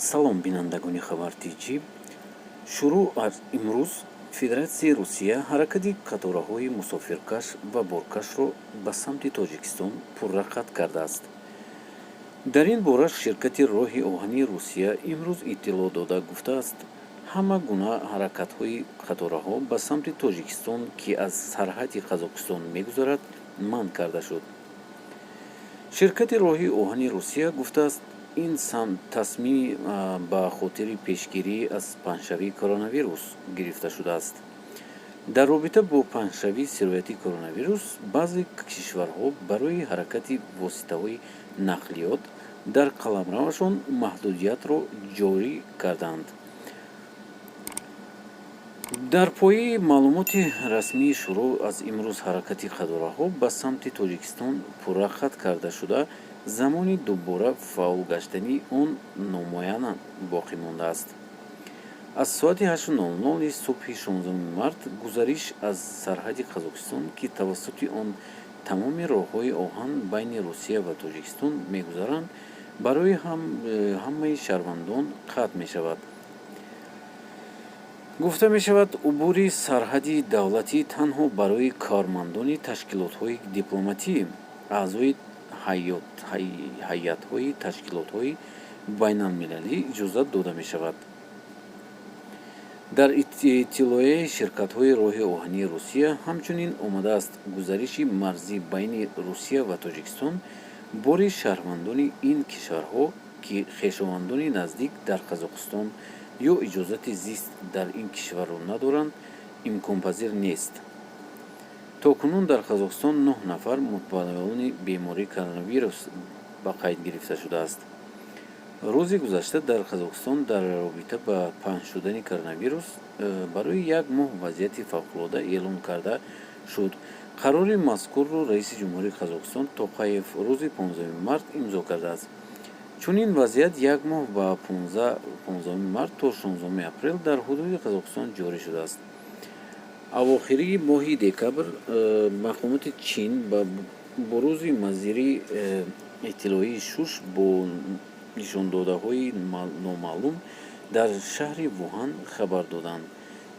Салом, бинандагони Хабар Тҷ. Шурӯъ аз имрӯз Федератсияи Русия ҳаракати қатораҳои мусофиркаш ва боркашро ба самти Тоҷикистон пурра қатъ кардааст. Дар ин бора ширкати роҳи оҳании Русия имрӯз иттилоъ дода, гуфтааст, ҳама гуна ҳаракатҳои қатораҳо ба самти Тоҷикистон, ки аз сарҳади Қазоқистон мегузарад, манъ карда шуд. Ширкати роҳи оҳани Русия гуфтааст, ин тасмим ба хотири пешгирӣ аз паҳншавии коронавирус гирифта шудааст. Дар робита бо паҳншавии сирояти коронавирус баъзе кишварҳо барои ҳаракати воситаҳои нақлиёт дар қаламравашон маҳдудиятро ҷорӣ карданд. Дар пояи маълумоти расмии шурӯъ аз имрӯз ҳаракати қатораҳо ба самти Тоҷикистон пурра қатъ карда шуда, замони дубора фаъол гаштани он номуайян боқӣ мондааст. Аз соати 8:00 субҳи 16 март гузариш аз сарҳади Қазоқистон, ки тавассути он тамоми роҳҳои оҳан байни Русия ва Тоҷикистон мегузаранд, барои ҳамаи шаҳрвандон қатъ мешавад. Гуфта мешавад, убури сарҳади давлатӣ танҳо барои кормандони ташкилотҳои дипломатӣ, аъзои ҳайатҳои ташкилотҳои байналмилалӣ иҷозат дода мешавад. Дар иттилоияи ширкатҳои роҳи оҳании Русия ҳамчунин омадааст, гузариши марзӣ байни Русия ва Тоҷикистон бори шаҳрвандони ин кишварҳо, ки хешовандони наздик дар Қазоқистон ё иҷозати зист дар ин кишварро надоранд, имконпазир нест. То кунун дар Қазоқистон нӯҳ нафар мубталоёни бемории коронавирус ба қайд гирифта шудааст. Рӯзи гузашта дар Қазоқистон дар робита ба паҳн шудани коронавирус барои як моҳ вазъияти фавқулода эълон карда шуд. Қарори мазкурро раиси ҷумҳурии Қазоқистон Тоқаев рӯзи 15 март имзо кардааст. Чунин вазъият як моҳ, ба 15 март то 16 апрел, дар ҳудуди Қазоқистон ҷорӣ шудааст. Авохири моҳи декабр мақомоти Чин ба бурузи мазири иттилоии шуш бо нишондодаҳои номаълум дар шаҳри Вуҳан хабар доданд.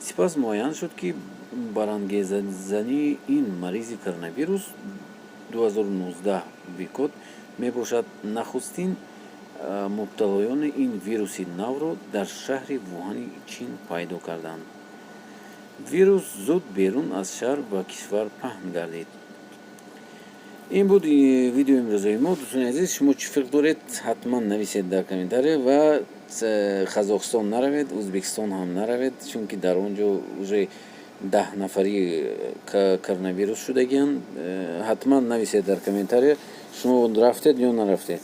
Сипас муайян шуд, ки барангезании ин маризи коронавирус 2019 ВКод мебошад. Нахустин мубталоёни ин вируси навро дар шаҳри Вуҳани Чин пайдо карданд. Вирус зуд берун аз шаҳр ва кишвар паҳн гардид. Ин буд видеои имрӯзаи мо. Дӯстони азиз, шумо чӣ фикр доред, ҳатман нависед дар комментария. Ва Қазоқистон наравед, Ӯзбекистон ҳам наравед, чунки дар он ҷо уже 10 нафари коронавирус шудагианд. Ҳатман нависед дар комментария, шумо рафтед ё нарафтед.